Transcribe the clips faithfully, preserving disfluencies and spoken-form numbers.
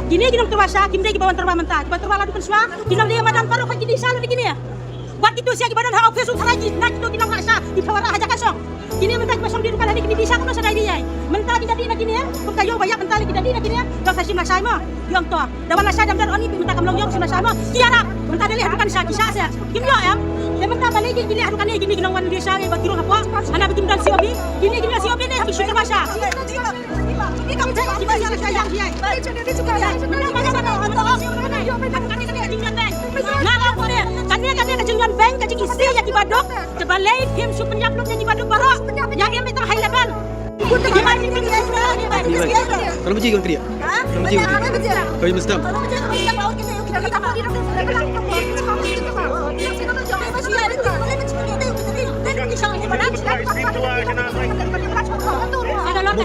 Kine ki nongtyrwa sha kim dei kiba wan tyrwa mynta, kiba tyrwa la dep pynshuwa. Ki nongdie madan baroh ki dei sha ki kine. Wat kito sha kiba don ha office u tharai ki na kito ki nongrah sha ki tharai ha jaka shong. Kine mynta kiba shong dih ruh ka la dei ki dei sha kano sha dei dei. Mynta ki da dih na kine, kum ka ïoh ba ïap mynta ki da dih na kine. Ïoh sa shim lashai mo. Ïoh to. Da wan lashai dam dar oni mynta kam long ïoh shim lashai mo. Ki ïarap. Mynta da leh ha dukan sha ki sha sha. Kim ïoh em. Te mynta ba lei ki leh ha dukan ne kine ki nongwan dih sha ba ki rung hapoh. Hana ba kim don C O B. Kine kine C O B ne ha bi shu tyrwa sha. Kane ka jingïon bank ka jingïohi ïa kiba duk. Te balei phim shu pynïap lut ïa kiba duk baroh. Ïa em tang high level. Kalau biji kau teriak. Kalau biji kau teriak. Kau yang mesti.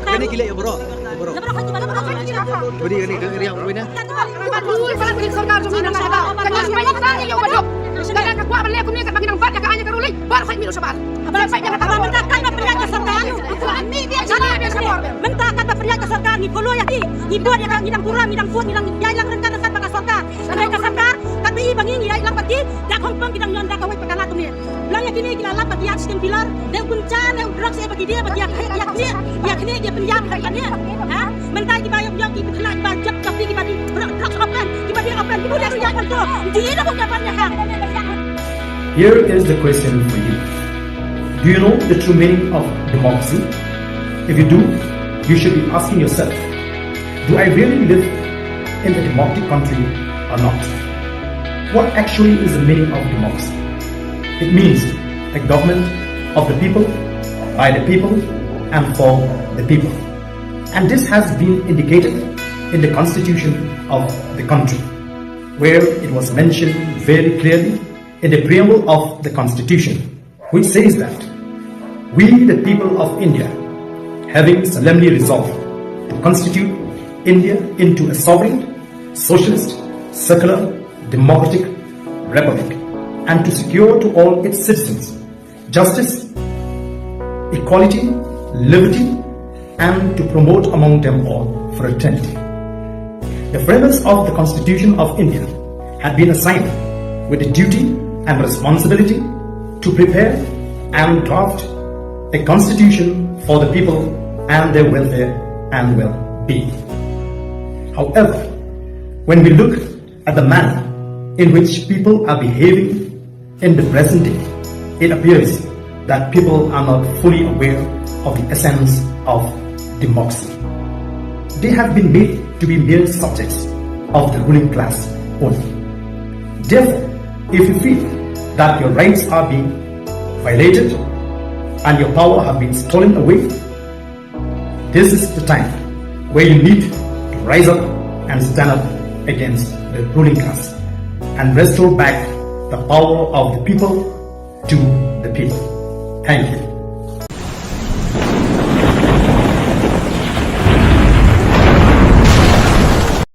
Kane ki leh ïa baroh. Baroh. Beri kane, kane riang, beri na. Mynta katba pynïaid ka sorkar ngi follow ïa ki, ngi bud ïa ka, ngi dang burom, ngi dang bud, ngi dang ïaid lang ryngkat ryngkat bad ka sorkar. Hynrei ka sorkar katba i ba ngi ngi ïaid lang bad ki, da khongpong ki dang ñion da kawei pat ka lad kumne. Lang ïa kine ki la lap ba ki ïaid sting pillar, dei u kynja ne u drugs eh ba ki dei ba ki ïaid ïaid ïaid ïaid ïaid ïaid pynïap ha kane. Ha? Mynta kiba ïoh ïoh ki khynnah kiba jop jop kiba dei drugs open, kiba dei open, kiba dei ïaid pynto. Ji ïa da bok ïaid pynïaid ha. Here is the question for you. Do you know the true meaning of democracy? If you do, you should be asking yourself, do I really live in a democratic country or not? What actually is the meaning of democracy? It means a government of the people, by the people, and for the people. And this has been indicated in the constitution of the country, where it was mentioned very clearly in the preamble of the constitution, which says that we, the people of India, having solemnly resolved to constitute India into a sovereign, socialist, secular, democratic republic, and to secure to all its citizens justice, equality, liberty, and to promote among them all fraternity. The framers of the Constitution of India had been assigned with the duty and responsibility to prepare and draft a constitution for the people and their welfare and well-being. However, when we look at the manner in which people are behaving in the present day, it appears that people are not fully aware of the essence of democracy. They have been made to be mere subjects of the ruling class only. Therefore, if you feel that your rights are being violated and your power have been stolen away, this is the time where you need to rise up and stand up against the ruling class and restore back the power of the people to the people. Thank you.